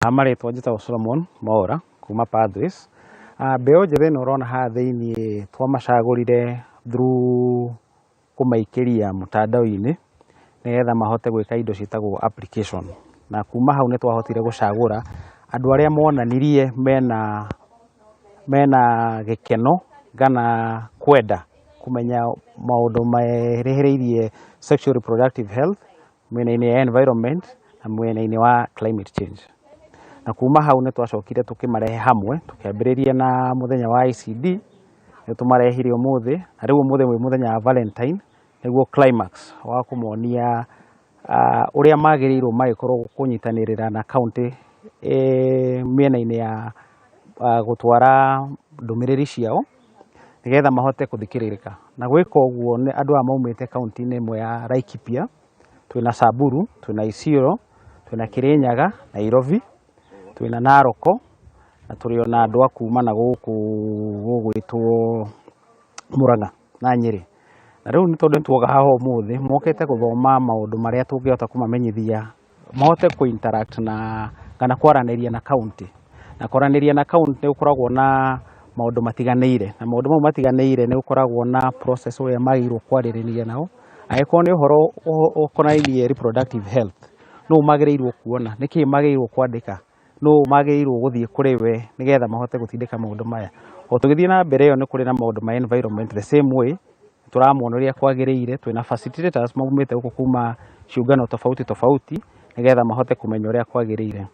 Marĩtwa njĩtagwo Solomon Mwaũra kuma Pathways. Mbeũ njĩthĩ ĩno ũrona haha thĩiniĩ twamacagũrire through kũmaikĩria mũtandao-inĩ nĩgetha mahote gwĩka indo ciĩtagwo application. Na kuma hau nĩ twahotire gũcagũra andũ arĩa monanirie mena gĩkeno kana kwenda kũmenya maũndũ merehereirie sexual reproductive health mwena-inĩ ya environment na mwena-inĩ wa climate change. Na kuma hau nĩ twacokire tũkĩmarehe hamwe, tũkĩambĩrĩria na mũthenya wa ICD, nĩ tũmarehire ũmũthĩ, na rĩu ũmũthĩ wĩ mũthenya wa Valentine, nĩguo climax wa kũmonia ũrĩa magĩrĩirwo magĩkorwo kũnyitanĩrĩra na county mĩena-inĩ ya gũtwara ndũmĩrĩri ciao nĩgetha mahote gũthikĩrĩrĩka. Na gwĩka ũguo nĩ andũ aya maumĩte kaunti-inĩ ĩmwe ya Laikipia, twĩna Samburu, twĩna Isiolo, twĩna Kirinyaga, Nairobi, twĩna Narok, na tũrĩ ona andũ a kuma na gũkũ gũgwĩtwo Murang'a na Nyĩrĩ. Na rĩu nĩ tondũ nĩ tuoka haha ũmũthĩ, mokĩte gũthoma maũndũ marĩa tũngĩhota kũmamenyithia mahote kũ interact na kana kwaranĩria na county. Na kwaranĩria na county nĩ gũkoragwo na maũndũ matiganĩire, na maũndũ mau matiganĩire nĩ gũkoragwo na process ũrĩa magĩrĩirwo kwarĩrĩria nao. Angĩkorwo nĩ ũhoro ũkonainie reproductive health, nũ magĩrĩirwo kuona, nĩkĩĩ magĩrĩirwo kwandĩka, nũ magĩrĩirwo gũthiĩ kũrĩ we nĩgetha mahote gũtindĩka maũndũ maya. O tũgĩthiĩ na mbere ĩyo nĩ kũrĩ na maũndũ ma environment the same way, tũramona ũrĩa kwagĩrĩire, twĩna facilitators maumĩte gũkũ kuma ciũngano tofauti tofauti nĩgetha mahote kũmenya ũrĩa kwagĩrĩire.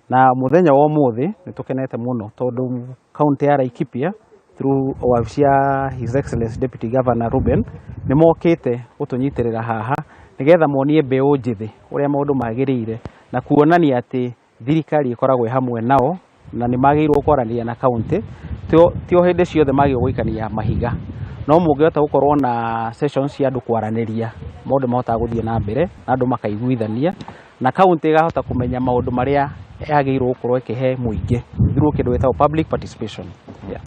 Na mũthenya wa ũmũthĩ nĩ tũkenete mũno tondũ kaunti ya Laikipia through wabici ya His Excellency Deputy Governor Ruben nĩ mokĩte gũtũnyitĩrĩra haha nĩgetha monie mbeũ njĩthĩ ũrĩa maũndũ magĩrĩire na kuonania atĩ thirikari ĩkoragwo ĩ hamwe nao na nĩ magĩrĩirwo kwaranĩria na kaunti ti o hĩndĩ ciothe magĩrĩirwo gũikania mahiga, no mũngĩhota gũkorwo na sessions cia andũ kwaranĩria, maũndũ mahotaga gũthiĩ na mbere na andũ makaiguithania na kaunti ĩkahota kũmenya maũndũ marĩa yagĩrĩirwo gũkorwo ĩkĩhe mũingĩ through kĩndũ gĩtagwo public participation. Yeah.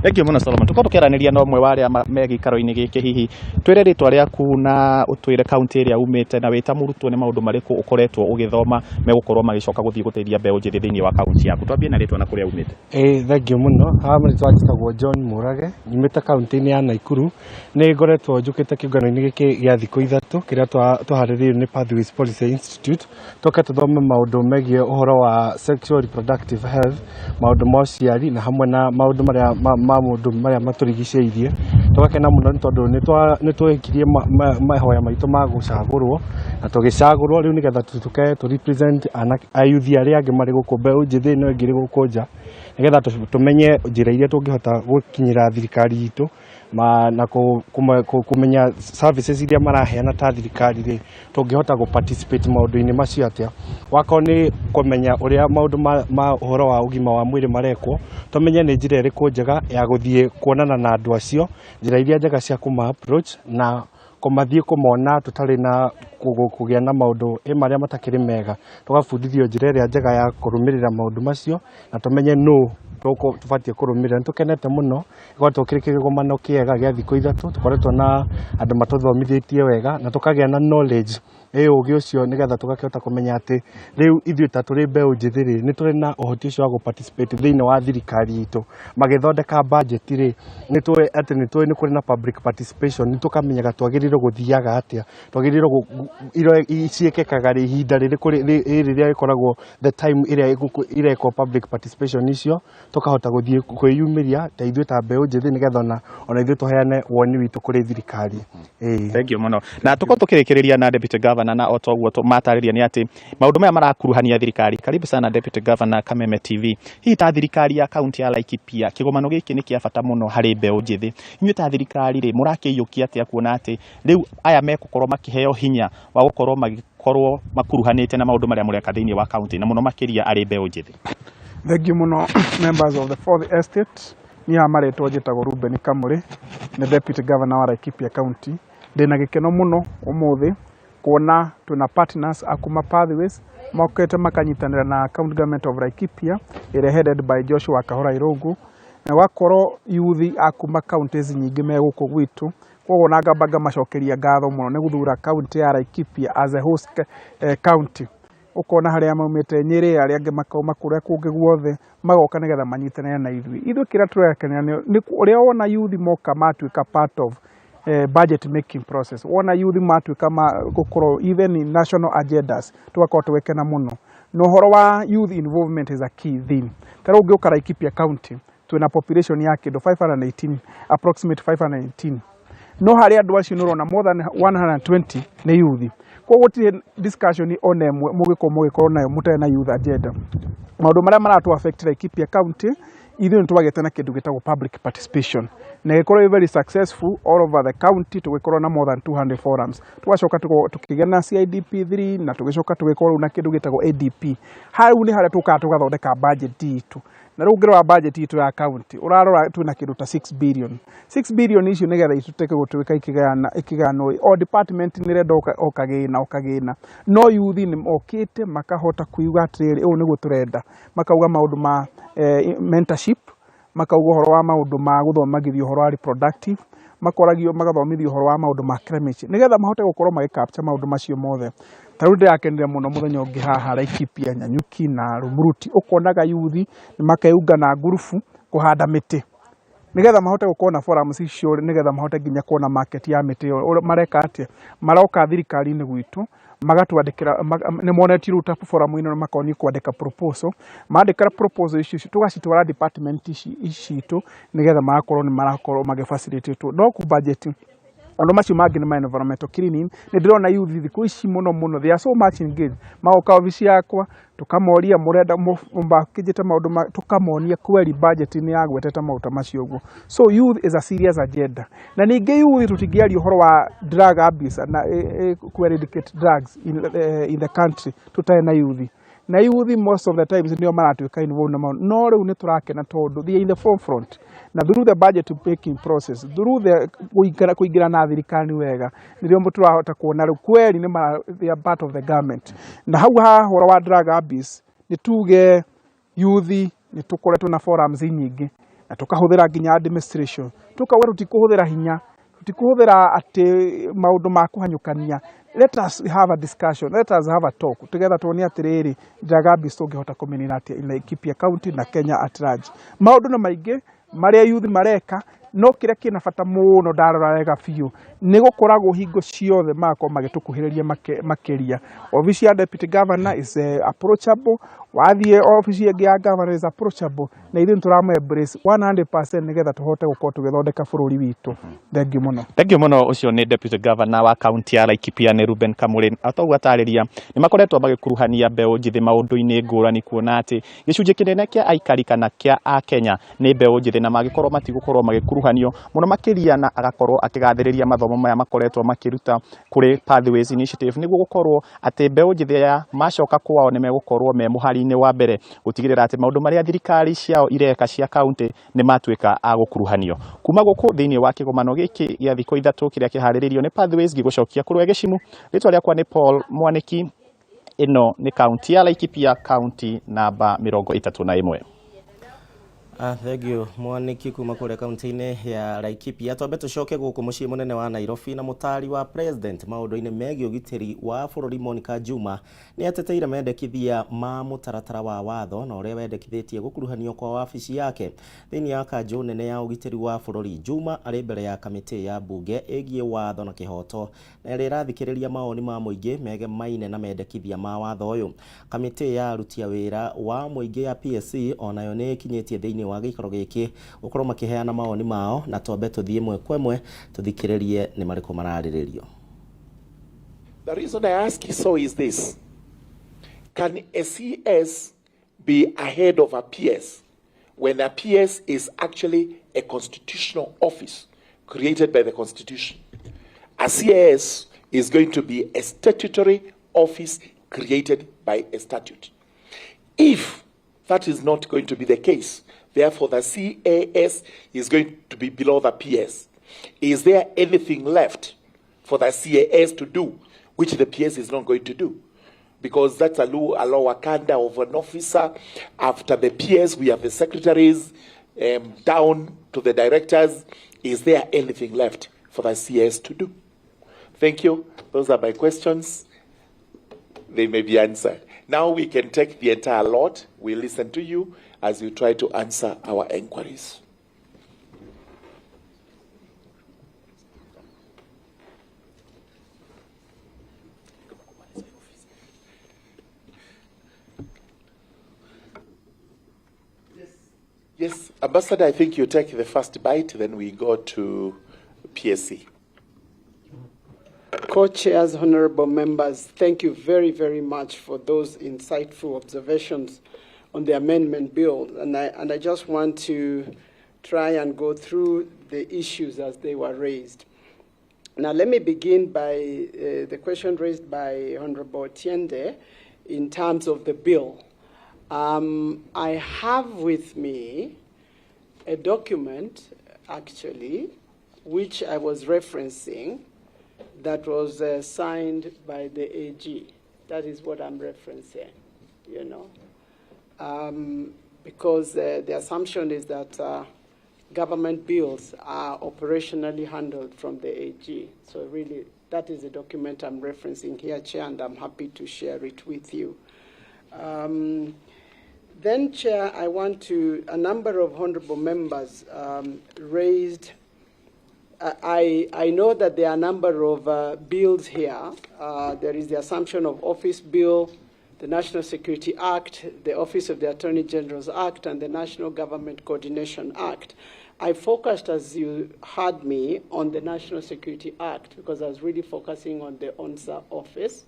Thank you mũno, Solomon. Tũkorwo tũkĩaranĩria na ũmwe wa arĩa me gĩikaro-inĩ gĩkĩ. Hihi twĩre rĩtwa rĩaku na ũtwĩre kaunti ĩrĩa umĩte, na wĩ ta mũrutwo nĩ maũndũ marĩkũ ũkoretwo ũgĩthoma megũkorwo magĩcoka gũthiĩ gũteithia mbeũ njĩthĩ thĩinĩ wa kaunti yaku. Twambie na rĩtwa na kũrĩa umĩte. Ĩĩ, thengiũ mũno. Haha marĩtwa njĩtagwo John Mũrage, nyumĩte kaunti-inĩ ya Nakuru. Nĩ ngoretwo njũkĩte kĩũngano-inĩ gĩkĩ gĩa thikũ 3 kĩrĩa twaharĩrĩirio nĩ Pathways Policy Institute, tũke tũthome maũndũ megiĩ ũhoro wa sexual reproductive health, maũndũ ma ũciari na hamwe na maũndũ marĩa ma maũndũ marĩa matũrigicĩirie. Tũgakena mũno nĩ tondũ nĩ twĩkirie mahoya maitũ ma gũcagũrwo na tũgĩcagũrwo rĩu nĩgetha tũke tũ represent ayuthi arĩa angĩ marĩ gũkũ, mbeũ njĩthĩ ĩno ĩngĩ ĩrĩ gũkũ nja, nĩgetha tũmenye njĩra iria tũngĩhota gũkinyĩra thirikari itũ na kũmenya services iria maraheana ta thirikari rĩ, tũngĩhota gũ participate maũndũ-inĩ macio atĩa. Wakorwo nĩ kũmenya ũrĩa maũndũ ma ũhoro wa ũgima wa mwĩrĩ marekwo, tũmenye nĩ njĩra ĩrĩkũ njega ya gũthiĩ kuonana na andũ acio, njĩra iria njega cia kũma approach na kũmathiĩ kũmona tũtarĩ na kũgĩa na maũndũ marĩa matakĩrĩ mega. Tũgabundithio njĩra ĩrĩa njega ya kũrũmĩrĩra maũndũ macio na tũmenye nũ tũbatiĩ kũrũmĩrĩra. Nĩ tũkenete mũno, gĩkoretwo kĩrĩ kĩgomano kĩega gĩa thikũ 3, tũkoretwo na andũ matũthomithĩtie wega na tũkagĩa na knowledge ĩ ũgĩ ũcio, nĩgetha tũgakĩhota kũmenya atĩ rĩu ithuĩ ta tũrĩ mbeũ njĩthĩ rĩ, nĩ tũrĩ na ũhoti ũcio wa gũ participate thĩinĩ wa thirikari itũ. Magĩthondeka budget rĩ, nĩ tũĩ atĩ nĩ tũĩ nĩ kũrĩ na public participation, nĩ tũkamenyaga twagĩrĩirwo gũthiaga atĩa, twagĩrĩirwo ciĩkĩkaga rĩ, ihinda rĩrĩkũ rĩrĩa ĩkoragwo the time ĩrĩa ĩrekwo public participation icio, tũkahota gũthiĩ kwĩyumĩria ta ithuĩ ta mbeũ njĩthĩ, nĩgetha ona ithuĩ tũheane woni witũ kũrĩ thirikari. Ĩĩ. Thank you mũno. Na tũkorwo tũkĩrĩkĩrĩria na Deputy Governor, na o toguo matarĩria nĩ atĩ maũndũ maya marakuruhania thirikari. Karibu sana, Deputy Governor, Kameme TV. Hihi ta thirikari ya kaunti ya Laikipia, kĩgomano gĩkĩ nĩ kĩa bata mũno harĩ mbeũ njĩthĩ. Inyuĩ ta thirikari rĩ, mũrakĩiyũkia atĩa kuona atĩ rĩu aya megũkorwo makĩheo hinya wa gũkorwo magĩkorwo makuruhanĩte na maũndũ marĩa mũreka thĩinĩ wa kaunti, na mũno makĩria arĩ mbeũ njĩthĩ? Thank you mũno, members of the fourth estate. Niĩ haha marĩtwa njĩtagwo Ruben Kamuri, nĩ Deputy Governor wa Laikipia County. Ndĩna gĩkeno mũno ũmũthĩ kuona twĩna partners a kuma Pathways mokĩte makanyitanĩra na County Government of Laikipia ĩrĩa headed by Joshua Kahora Irungu, na gwakorwo yuthi a kuma counties nyingĩ me gũkũ gwitũ. Koguo na ngamba ngamacokeria ngatho mũno nĩ gũthura county ya Laikipia as a host county. Ũkona harĩa maumĩte Nyĩrĩ, arĩa angĩ makauma kũrĩa kũngĩ guothe, magoka nĩgetha manyitanĩre na ithuĩ. Ithuĩ kĩrĩa tũrakenera nĩ ũrĩa wona youth moka matuĩka part of budget making process, wona youth matuĩka ma gũkorwo even in national agendas, tũgakorwo tũgĩkena mũno. Na ũhoro wa youth involvement is a key thing. Ta rĩu ũngĩũka Laikipia County, twĩna population ya kĩndũ 518, approximate 518, no harĩ andũ acio nĩ ũrona more than 120 nĩ youth. Koguo gũtirĩ discussion ona ĩmwe mũngĩkorwo mũgĩkorwo nayo mũtarĩ na youth agenda. Maũndũ marĩa maratũ affect Laikipia County, ithuĩ nĩ twagĩte na kĩndũ gĩtagwo public participation, na ĩgĩkorwo ĩ very successful all over the county, tũgĩkorwo na more than 200 forums. Tũgacoka tũkĩgĩa na CIDP 3, na tũgĩcoka tũgĩkorwo rĩu na kĩndũ gĩtagwo ADP. Hau nĩ harĩa tũkaga tũgathondeka budget itũ. Na rĩu ũngĩrora budget itũ ya county, ũrarora twĩna kĩndũ ta 6 billion. 6 billion icio nĩgetha itũteke gũtuĩka ikĩgayana ikĩgayanwo, o department nĩ ĩrenda o kagĩna o kagĩna, no youth nĩ mokĩte makahota kuiga atĩrĩrĩ, ũũ nĩguo tũrenda. Makauga maũndũ ma mentorship, makauga ũhoro wa maũndũ ma gũthomagithio ũhoro wa reproductive, makoragio magathomithio ũhoro wa maũndũ ma climate change, nĩgetha mahote gũkorwo magĩ capture maũndũ macio mothe. Ta rĩu ndĩrakenire mũno mũthenya ũngĩ haha Laikipia, Nanyuki na Rumuruti, ũkonaga youth nĩ makeyunga na ngurubu kũhanda mĩtĩ, nĩgetha mahote gũkorwo na forums icio, nĩgetha mahote nginya kuona market ya mĩtĩ ĩyo. Ũrĩa mareka atĩa? Maroka thirikari-inĩ gwitũ magatwandĩkĩra, nĩ monetio rĩu ta forum ĩno, makonio kwandĩka proposal. Mandĩka proposal icio tũgacitwara department ici citũ, nĩgetha magakorwo nĩ marakorwo magĩ facilitate no ku budget. Maũndũ macio mangĩ nĩ ma environmental cleaning. Nĩ ndĩrona youth thikũ ici mũno mũno, they are so much engaged. Magoka obici yakwa, tũkamoria mũrenda makĩnjĩte maũndũ ma, tũkamonia kweri budget nĩ yagwetete maũndũ ta macio ũguo. So youth is a serious agenda. Na ningĩ youth, tũtingĩaria ũhoro wa drug abuse na ku eradicate drugs in the country tũtarĩ na youth. Na youth most of the times nĩo maratuĩka involved na maũndũ, no rĩu nĩ tũrakena tondũ they are in the forefront, na through the budget making process, through the kũingĩra na thirikari wega, nĩrĩo tũrahota kuona rĩu kweri nĩ they are part of the government. Na hau ha ũhoro wa drug abuse, nĩ tuge youth nĩ tũkoretwo na forums nyingĩ, na tũkahũthĩra nginya administration, tũkauga tũtikũhũthĩra hinya, tũtikũhũthĩra atĩ maũndũ ma kũhanyũkania. Let us have a discussion, let us have a talk, together tuone atĩrĩrĩ, drug abuse tũngĩhota kũmĩnina atĩa in Laikipia County na Kenya at large. Maũndũ nĩ maingĩ marĩa youth mareka, no kĩrĩa kĩna bata mũno ndarora wega biũ nĩ gũkoragwo hingo ciothe magakorwo magĩtũkuhĩrĩria makĩria. Obici ya deputy governor is approachable, wathiĩ obici ĩngĩ ya governor is approachable, na ithuĩ nĩ embrace 100% nĩgetha tũhote gũkorwo tũgĩthondeka bũrũri witũ. Thank you mũno. Thank you mũno. Ũcio nĩ deputy governor wa kaunti ya Laikipia, nĩ Ruben Kamuri. Atoguo atarĩria, nĩ makoretwo magĩkuruhania mbeũ njĩthĩ maũndũ-inĩ ngũrani, kuona atĩ gĩcunjĩ kĩnene kĩa aikari kana kĩa akenya nĩ mbeũ njĩthĩ, na mangĩkorwo matigũkorwo magĩkuruhanio mũno makĩria. Na agakorwo akĩgathĩrĩria mathomo maya makoretwo makĩruta kũrĩ Pathways Initiative, nĩguo gũkorwo atĩ mbeũ njĩthĩ aya macoka kwao nĩ megũkorwo me mũhari-inĩ wa mbere gũtigĩrĩra atĩ maũndũ marĩa thirikari ciao ireka cia kaunti nĩ matuĩka a gũkuruhanio. Kuma gũkũ thĩinĩ wa kĩgomano gĩkĩ gĩa thikũ 3 kĩrĩa kĩharĩrĩirio nĩ Pathways, ngĩgũcokia kũrĩa gĩcimu, rĩtwa rĩakwa nĩ Paul Mwaniki. Ĩno nĩ kaunti ya Laikipia, kaunti namba 31. Thank you Mwaniki kuma kũrĩa kaunti-inĩ ya Laikipia. Twambe tũcoke gũkũ mũciĩ mũnene wa Nairobi, na mũtari wa president maũndũ-inĩ megiĩ ũgitĩri wa bũrũri Monica Juma nĩ ateteire mendekithia ma mũtaratara wa watho na ũrĩa wendekithĩtie gũkuruhanio kwa wabici yake thĩinĩ wa kanjũ nene ya ũgitĩri wa bũrũri. Juma arĩ mbere ya kamĩtĩ ya mbunge ĩgiĩ watho na kĩhoto, na ĩrĩa ĩrathikĩrĩria mawoni ma mũingĩ megemaine na mendekithia ma watho ũyũ. Kamĩtĩ ya aruti a wĩra wa mũingĩ ya PSC onayo nĩ ĩkinyĩtie thĩinĩ wa gĩikaro gĩkĩ gũkorwo makĩheana mawoni mao, na twambe tũthiĩ ĩmwe kwa ĩmwe tũthikĩrĩrie nĩ marĩkũ mararĩrĩrio. The reason I ask you so is this. Can a CS be ahead of a PS when a PS is actually a constitutional office created by the Constitution? A CAS is going to be a statutory office created by a statute. If that is not going to be the case, therefore the CAS is going to be below the PS. Is there anything left for the CAS to do which the PS is not going to do? Because that's a lower kind of an officer. After the PS, we have the secretaries, down to the directors. Is there anything left for the CS to do? Thank you. Those are my questions. They may be answered. Now we can take the entire lot. We listen to you as you try to answer our enquiries. Yes, Ambassador, I think you take the first bite, then we go to PSC. Co-chairs, honorable members, thank you very, very much for those insightful observations on the amendment bill. And I just want to try and go through the issues as they were raised. Now, let me begin by the question raised by Honorable Tiende in terms of the bill. I have with me a document, actually, which I was referencing that was signed by the AG. That is what I'm referencing, because the assumption is that government bills are operationally handled from the AG. So really, that is the document I'm referencing here, Chair, and I'm happy to share it with you. Then, Chair, I want to, a number of honorable members raised, I know that there are a number of bills here. There is the Assumption of Office Bill, the National Security Act, the Office of the Attorney General's Act, and the National Government Coordination Act. I focused, as you heard me, on the National Security Act because I was really focusing on the ONSA office.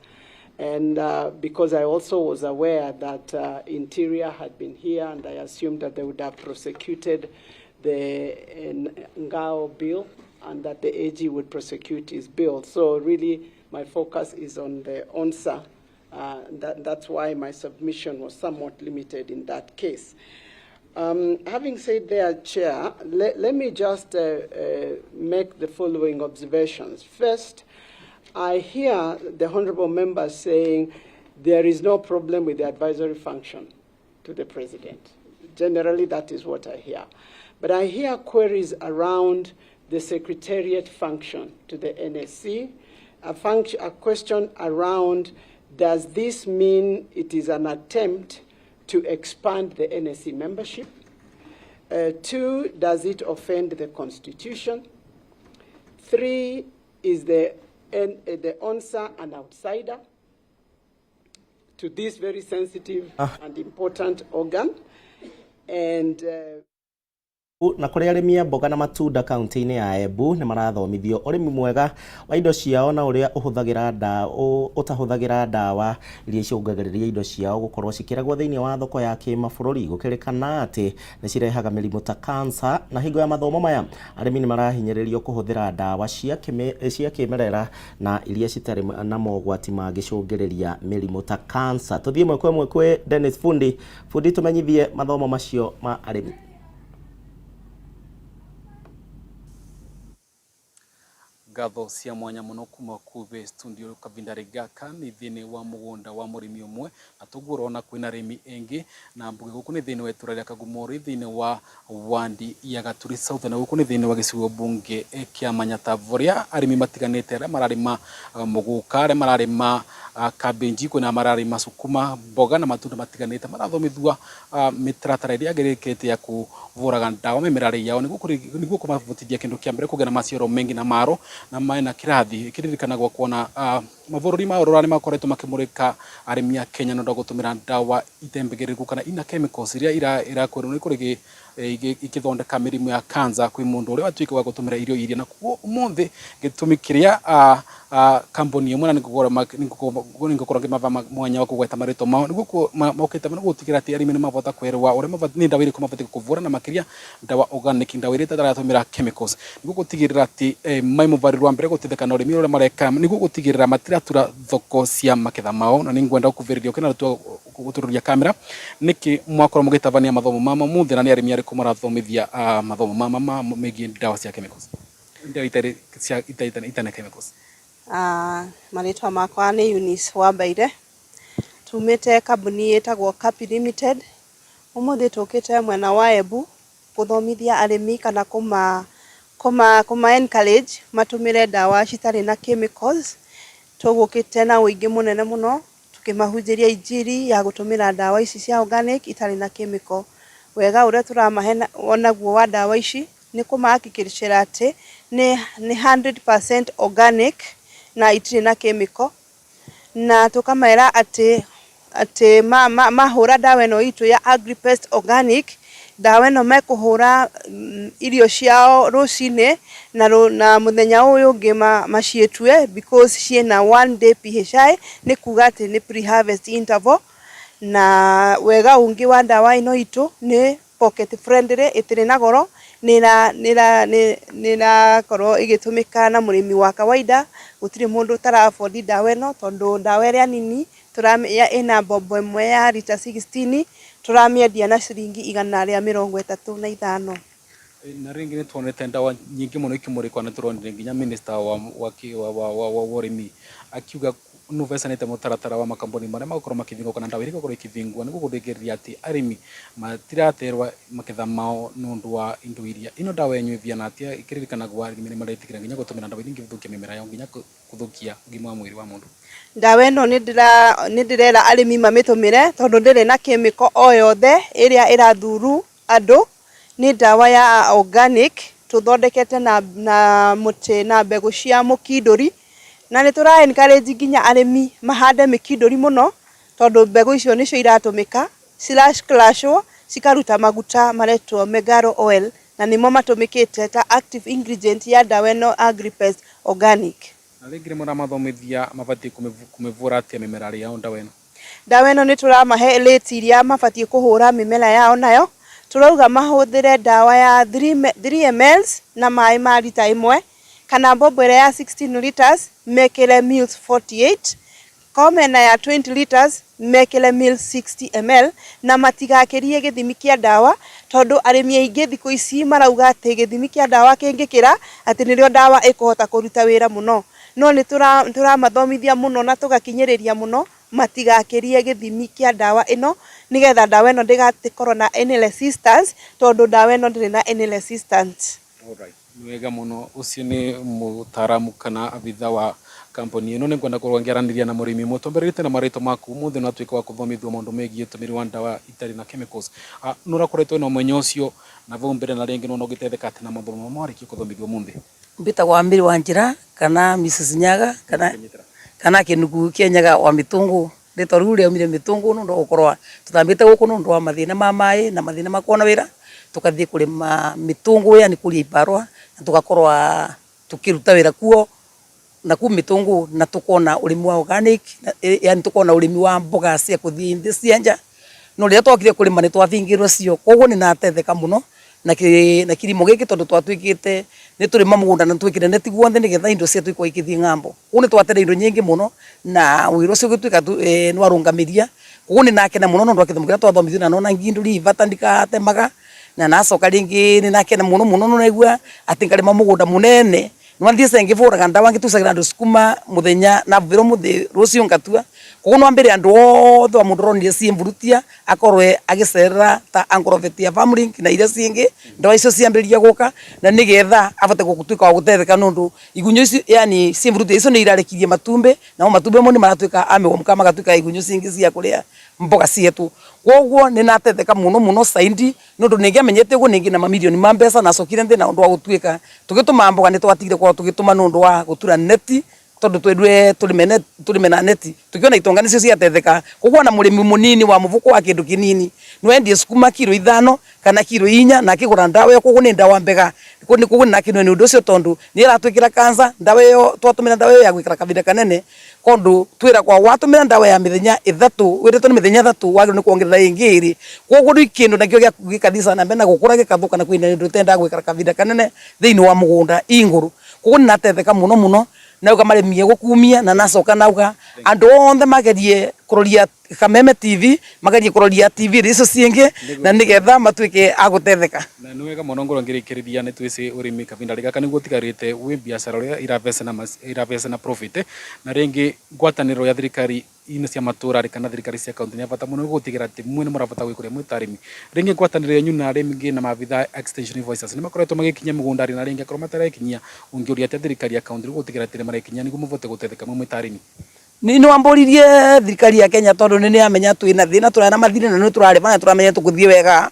And because I also was aware that Interior had been here, and I assumed that they would have prosecuted the Ngao bill and that the AG would prosecute his bill. So really, my focus is on the ONSA. That's why my submission was somewhat limited in that case. Having said that, Chair, let me just make the following observations. First, I hear the honorable member saying there is no problem with the advisory function to the president. Generally, that is what I hear. But I hear queries around the secretariat function to the NSC, a question around, does this mean it is an attempt to expand the NSC membership? Two, does it offend the Constitution? Three, is the ONSA an outsider to this very sensitive and important organ? And na kũrĩ arĩmi a mboga na matunda kaunti-inĩ ya Embu nĩ marathomithio ũrĩmi mwega wa indo ciao na ũrĩa ũtahũthagĩra ndawa iria icũngagĩrĩria indo ciao gũkorwo cikĩragwo thĩinĩ wa thoko ya kĩmabũrũri gũkĩrĩkana atĩ nĩ cirehaga mĩrimũ ta cancer. Na hingo ya mathomo maya arĩmi nĩ marahinyĩrĩrio kũhũthĩra ndawa cia kĩmerera na iria citarĩ na mogwati mangĩcũngĩrĩria mĩrimũ ta cancer. Tũthiĩ ĩmwe kwa ĩmwe kwĩ Dennis Fundi. Fundi, tũmenyithie mathomo macio ma arĩmi. Ngatho cia mwanya muno kuma kuve studio kavinda gaka ni thini wa mugunda wa murimi umwe na tuguo urona kwina arimi engi na mbuge guku ni thini wa itura ria Kagumori thini wa wandi ya Gaturi South na guku ni thini wa gicigo bunge kia Manyata arimi matiganite aria mararima muguka aria mararima cabbage kwina mararima sukuma mboga na matunda matiganite marathomithua mitaratara iria yagirikite ya kuvuraga ndawa mimera yao niguo kumavotithia kindu kia mbere kugia na maciaro mengi na maro na mena kirathi kiririkanagwo kuona mabũrũri ma rũraya nĩmakoretwo makĩmũrĩka arĩmi a Kenya nĩ ũndũ wa gũtũmĩra ndawa itembegĩrĩru kana ina chemicals iria irakorwo nĩ kũrĩ ikĩthondeka mĩrimũ ya cancer kwĩ mũndũ ũrĩa watuĩka wa gũtũmĩra irio iria na koguo ũmũthĩ gĩtũmi kĩrĩa kambuni ĩmwe na nĩngũkorwo ngĩmava mwanya wa kũgweta marĩtwa mao nĩguo mokĩte nĩguo gũtigĩrĩra atĩ arĩmi nĩmavota kwerwo ũrĩa nĩ ndawa irĩkũ mabatiĩ kũvũra na makĩria ndawa organic ndawa iria itaratũmĩra chemicals nĩguo gũtigĩrĩra atĩ mai mũbarĩro wa mbere gũteithĩka na ũrĩmi ũrĩa mareka nĩguo gũtigĩrĩra matiratura thoko cia maketha mao na nĩngwenda gũkuvĩrĩria ũkĩna gũtũrũria kamera nĩkĩ mwakorwo mũgĩtabania mathomo ma mũthĩ na nĩ arĩmi arĩkũ marathomithia mathomo ma megiĩ ndawa cia chemicals ndawa itarĩ cia itana chemicals. Marĩtwa makwa nĩ Eunice Wambaire, tumĩte kambuni ĩtagwo Capi Limited. Ũmũthĩ tũkĩte mwena wa Embu gũthomithia arĩmi kana kũma encourage matũmĩre ndawa citarĩ na chemicals. Tũgũkĩte na ũingĩ mũnene mũno. Tũkĩmahunjĩria injiri ya gũtũmĩra ndawa ici cia organic itarĩ na chemical. Wega ũrĩa tũramahe onaguo wa ndawa ici nĩ kũmahakikicĩra atĩ nĩ 100% organic na itirĩ na chemical, na tũkamera atĩ mahũra ndawa ĩno itũ ya Agripest Organic, ndawa ĩno mekũhũra irio ciao rũcinĩ na mũthenya ũyũ ũngĩ maciĩtue, because ciĩna one day PHI, nĩ kuga atĩ nĩ pre-harvest interval. Na wega ũngĩ wa ndawa ĩno itũ nĩ pocket friendly, ĩtirĩ na goro, nĩ ĩrakorwo ĩgĩtũmĩka na mũrĩmi wa kawaida. Gũtirĩ mũndũ ũtara afford ndawa ĩno, tondũ ndawa ĩrĩa nini ĩna mbombo ĩmwe ya rita 16 tũramĩendia na ciringi 135. Na rĩngĩ nĩ tuonete ndawa nyingĩ mũno ikĩmũrĩkwo, na tũronire nginya minister wa ũrĩmi akiuga nũbecanĩte mũtaratara wa makambuni marĩa magũkorwo makĩbingwo kana ndawa iria igũkorwo ikĩbingwo nĩguo gũthĩkĩrĩria atĩ arĩmi matiraterwa maketha mao nĩ ũndũ wa indo iria ino. Ndawa yenyu ĩbiana atĩa, ikĩririkanagwo arĩmi nĩ maretĩkĩra nginya gũtũmĩra ndawa iria ingĩthũkia mĩmera yao, nginya gũthũkia ũgima wa mwĩrĩ wa mũndũ? Ndawa ĩno nĩ ndĩrera arĩmi mamĩtũmĩre, tondũ ndĩrĩ na chemical o yothe ĩrĩa ĩrathuru andũ. Nĩ ndawa ya organic tũthondekete na mũtĩ na mbegũ cia mũkindũri, na nĩ tũra encourage nginya arĩmi mahande mĩkindũri mũno, tondũ mbegũ icio nĩcio iratũmĩka ciracrashwo cikaruta maguta maretwo Megaro oil, na nĩmo matũmĩkĩte ta active ingredient ya ndawa ĩno Agripest Organic. Na rĩngĩ nĩ mũramathomithia mabatiĩ kũmĩvũra atĩa mĩmera yao ndawa ĩno? Ndawa ĩno nĩ tũramahe rate iria mabatiĩ kũhũra mĩmera yao nayo. Tũrauga mahũthĩre ndawa ya 3 ml na maĩ ma rita 1, kana mbombo ĩrĩa ya 16 liters mekĩre mils 48, korwo mena ya 20 liters mekĩre mils 60 ml, na matigakĩrie gĩthimi kĩa ndawa, tondũ arĩmi aingĩ thikũ ici marauga atĩ gĩthimi kĩa ndawa kĩngĩkĩra atĩ nĩrĩo ndawa ĩkũhota kũruta wĩra mũno. No nĩ tũramathomithia mũno na tũgakinyĩrĩria mũno matigakĩrie gĩthimi kĩa ndawa ĩno, nĩgetha ndawa ĩno ndĩgakorwo na any resistance, tondũ ndawa ĩno ndĩrĩ na any resistance. Alright, nĩ wega mũno. Ũcio nĩ mũtaaramu kana abitha wa kampuni ĩno. Nĩ ngwenda korwo ngĩaranĩria na mũrĩmi ũmwe. Twambĩrĩrĩte na marĩtwa maku. Ũmũthĩ no atuĩke wa gũthomithio maũndũ megiĩ ũtũmĩri wa ndawa itarĩ na chemicals. Nĩ ũrakoretwo na ũmenyo ũcio na vau mbere, na rĩngĩ nĩwona ũgĩteithĩka atĩ na mathomo marĩkia gũthomithio ũmũthĩ? Mbĩtagwo Wambiri wa Njĩra kana Mrs Nyaga kana Kĩnuku kĩa Nyaga wa Mĩtũngũ. Rĩtwa rĩu rĩaumire Mĩtũngũ nĩ ũndũ wa gũkorwo tũthambĩte gũkũ nĩ ũndũ wa mathĩna ma maĩ na mathĩna ma kuona wĩra, tũkathiĩ kũrĩma mĩtũngũ, yani kũria ibarũa, na tũgakorwo tũkĩruta wĩra kuo na kuu Mĩtũngũ, na tũkona ũrĩmi wa organic, yani tũkona ũrĩmi wa mboga cia kũthiĩ nthĩ cia nja. No rĩrĩa twokire kũrĩma nĩ twabingĩrwo cio, koguo nĩ natetheka mũno na kilimo gĩkĩ, tondũ twatuĩkĩte nĩ tũrĩma mũgũnda na twĩkĩre neti guothe nĩgetha indo cietũ ikorwo ikĩthiĩ ng'ambo. Koguo nĩ twatere indo nyingĩ mũno na wĩra ũcio ũgĩtuĩka nĩ warũngamĩria. Koguo nĩ nakena mũno nĩ ũndũ wa gĩthomo kĩrĩa twathomithio, na nona ngindũri bata ndikatemaga, na nacoka rĩngĩ nĩ nakena mũno mũno nĩ naigua atĩ ngarĩma mũgũnda mũnene. Nĩwathiĩ ngĩbũraga ndawa ngĩtucagĩra andũ sukuma mũthenya na vuvĩra ũmũthĩ rũciũ ngatua. Koguo no ambĩre andũ othe wa mũndũ ũronire ciĩ mburutia akorwe agĩcerera ta Agrovet ya Farmlink na iria ciĩngĩ, ndawa icio ciambĩrĩria gũka na nĩgetha abote gũtuĩka wa gũtetheka, nĩ ũndũ igunyũ ici, yani ciĩ mburutia icio nĩ irarekirie matumbĩ, namo matumbĩ mo nĩ maratuĩka a mĩgomka magatuĩka igunyũ cingĩ cia kũrĩa mboga cietũ. Koguo nĩ natetheka mũno mũno zaidi, nĩ ũndũ nĩngĩamenyete ũguo nĩngĩ na mamirioni ma mbeca nacokire nthĩ na ũndũ wa gũtuĩka tũgĩtũma mboga nĩ twatigire gũkorwo tũgĩtũma nĩ ũndũ wa gũtura neti, tondũ twendire tũrĩme na neti, tũkĩona itonga nĩcio ciatetheka. Koguo ona mũrĩmi mũnini wa mũbũko wa kĩndũ kĩnini no endie sukuma kiro 5 kana kiro 4 na akĩgũra ndawa ĩyo. Koguo nĩ ndawa mbega. Koguo nĩnakenio nĩ ũndũ ũcio, tondũ nĩ ĩratwĩkĩra cancer ndawa ĩyo. Twatũmĩra ndawa ĩyo ya gwĩkara kahinda kanene, kondu twĩragwo watũmĩra ndawa ya mĩthenya 3, wĩrĩtwo nĩ mĩthenya 3, wagĩrĩirwo nĩ kuongerera ĩngĩ 2. Koguo rĩu kĩndũ nakĩo gĩaku gĩkathiĩ na mbere na gũkũra gĩkathũka, na kwĩna indo itendaga gwĩkara kahinda kanene thĩinĩ wa mũgũnda ingũrũ. Koguo nĩ natetheka mũno mũno, nauga marĩmie gũkumia, na nacoka nauga andũ othe magerie kũroria Kameme TV, magerie kũroria TV icio ciĩngĩ, na nĩgetha matuĩke a gũtetheka. Na nĩ wega mũno. Ngorwo ngĩrĩkĩrĩria, nĩ twĩcĩ ũrĩmi kahinda gaka nĩguo ũtigarĩte wĩ biacara ũrĩa ĩravecana profit, na rĩngĩ ngwatanĩro ya thirikari ino cia matũra kana thirikari cia kaunti nĩ ya bata mũno gũtigĩrĩra atĩ mwe nĩ mũrabota gwĩkũria mwĩ ta arĩmi. Rĩngĩ ngwatanĩro yanyu na rĩngĩ na maabitha extension officers nĩ makoretwo magĩkinyia mĩgũnda, na rĩngĩ akorwo matarekinyia, ũngĩũria atĩa thirikari ya kaunti nĩguo gũtigĩrĩra atĩ nĩ marekinyia nĩguo mũbote gũteithĩka mwe mwĩ ta arĩmi? Nĩ wambũririe thirikari ya Kenya tondu nĩ nĩramenya twĩna thĩna tũrarĩ na mathirĩ na nĩ tũrarĩma na tũramenya tũgũthiĩ wega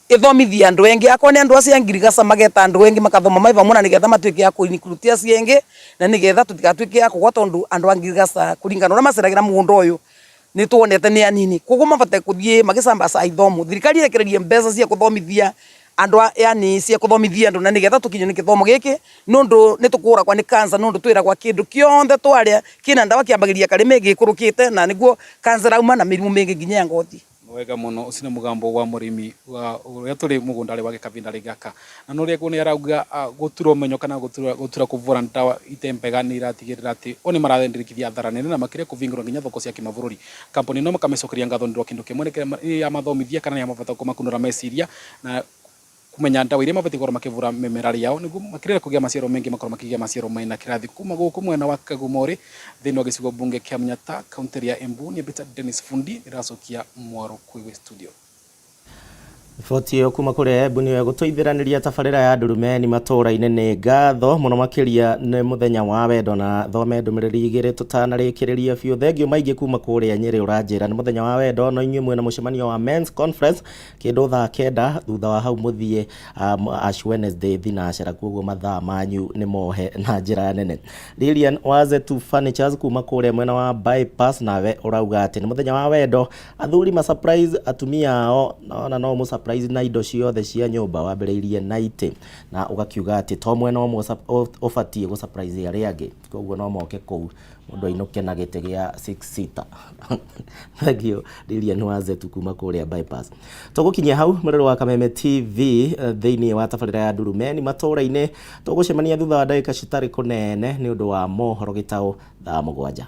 ĩthomithie andũ engĩ akorwo nĩ andũ acio a ngirigaca mageta andũ engĩ makathoma me vamwe na nĩgetha matuĩke a kũ include acio engĩ na nĩgetha tũtigatuĩke a kũgwa tondũ andũ a ngirigaca kũringana na ũrĩa maceragĩra mũgũnda ũyũ nĩ tuonete nĩ anini koguo mabate kũthiĩ magĩcambaca ithomo thirikari ĩrekererie mbeca cia kũthomithia andũ a yani cia kũthomithia andũ na nĩgetha tũkinyio nĩ gĩthomo gĩkĩ nũndũ nĩ tũkũragwa nĩ cancer nũndũ twĩragwa kĩndũ kĩonthe twarĩa kĩna ndawa kĩambagĩrĩria karĩme gĩkũrũkĩte na nĩguo cancer rauma na mĩrimũ mĩngĩ nginya ya ngothi. Wega muno ucio nĩ mũgambo wa mũrĩmi wa ũrĩa tũrĩ mũgũnda wake kavinda gaka na no ũrĩa nĩ arauga gũtura ũmenyo kana gũtura gũtura kũvũra ndawa itembega nĩ iratigĩrĩra atĩ o nĩ marathĩndĩkithia athara nene na makĩria kũvingũra nginya thoko cia kĩmabũrũri. Kambuni ĩno makamĩcokeria ngatho nĩ ũndũ wa kĩndũ kĩmwe nĩ yamathomithia kana nĩ yamabata kũmakunũra meciria na kumenya ndawa iria mabatiĩ gũkorwo makĩvũra mĩmera yao nĩguo makĩria kũgĩa maciaro maingĩ makorwo makĩgĩa maciaro mena kĩrathi. Kuma gũkũ mwena wa Kagumori thĩinĩ wa gĩcigo mbunge kĩa Mnyata kaunti ya Embu nĩ Peter Dennis Fundi ĩracokia mwaro kwĩwe studio. Riboti ĩyo kuma kũrĩa Embu nĩyo ĩgũtũithĩranĩria tabarĩra ya ndurumeni matũũra-inĩ. Nĩ ngatho mũno makĩria nĩ mũthenya wa wendo na thome ndũmĩrĩri igĩrĩ tũtanarĩkĩrĩria biũ. Thengio maingĩ kuma kũrĩa Nyĩrĩ ũranjĩra nĩ mũthenya wa wendo no inyuĩ mwĩna mũcemanio wa men's conference kĩndũ thaa 9 thutha wa hau mũthiĩ Ash Wednesday thinacera koguo mathaa manyu nĩ mohe na njĩra nene. Lilian wa Zetu Furnitures kuma kũrĩa mwena wa Bypass nawe ũrauga atĩ nĩ mũthenya wa wendo athuri ma surprise atumia ao ona no mũ surprise na indo ciothe cia nyũmba wambĩrĩirie na itĩ na ũgakiuga atĩ to mwena ũmwe ũbatiĩ gũ surprise arĩa angĩ koguo no moke kũu mũndũ ainũke na gĩtĩ gĩa 6 seater. Thank you Lilian wa Zetu kuma kũrĩa Bypass. Tũgũkinyia hau mũrĩrĩ wa Kameme TV thĩinĩ wa tabarĩra ya Ndurumeni matũũra-inĩ. Tũgũcemania thutha wa ndagĩka citarĩ kũnene nĩ ũndũ wa mohoro gĩtaũ thaa 7.